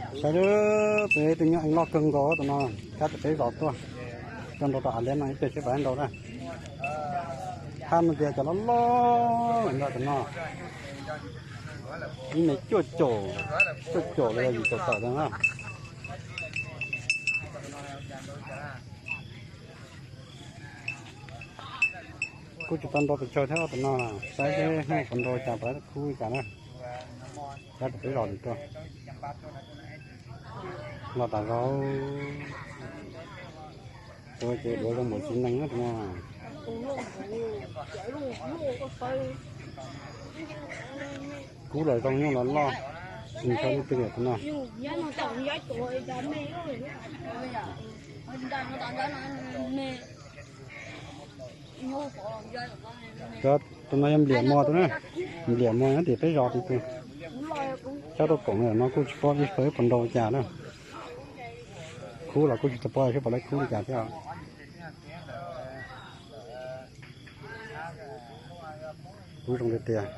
Saib, peb tus nyuj eev loj kawg nkaus tus no, cab tim peb zos tuaj, coj nrau rau av liab no ib pliag seb puas nrau na. Thaj no tias cov loj loj ntag tus no, ib mev cuaj caum, cuaj caum los yog yim caum tawm ntag na. Kuj tsis tau nrau pes tsawg thiab tus no, saib seb puas nrau cas, puas khub li cas na. Cab tim peb zos tuaj, los tas zog. Tus ces duav zoo npaum txiv nees na tus no. Kub los zoo, nyuj los loj, tsis ntshaw leej twg li tus no. Cov tus no yog npliam mos tus na, npliam mos nyob tim peb zos tus, cab rau koom no kuj tsis paub ib puas nrau li cas na. Khub los kuj tsis tau paub seb puas lawv khub li cas thiab. Kub zoo tiag tiag.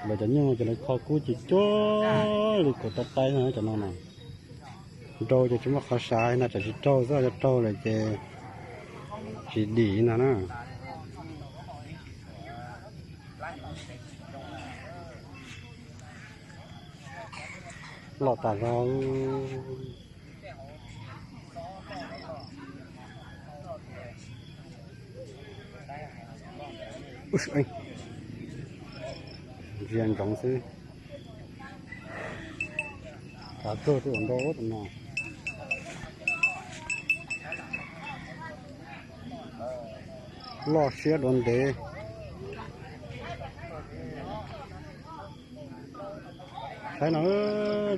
Lawv cov nyuj no ces lawv kho kub ces cuag li kuv tau taib no cov no na. Nrau ces tsis muaj qhov xav no, tsam tsis raug xwb, yog raug lawm ces tsis dim no na. Loj tas zog. Ntsia ntsoov xwb. Kav kawg tej uas nrau tus no. Loj siab dua ntev. Saib no,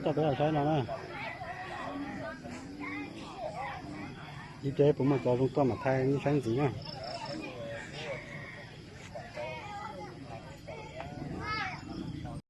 coj peb los saib no na. Ib pliag puas muaj cov zoo tuaj mam thaij nej saib ntxiv na.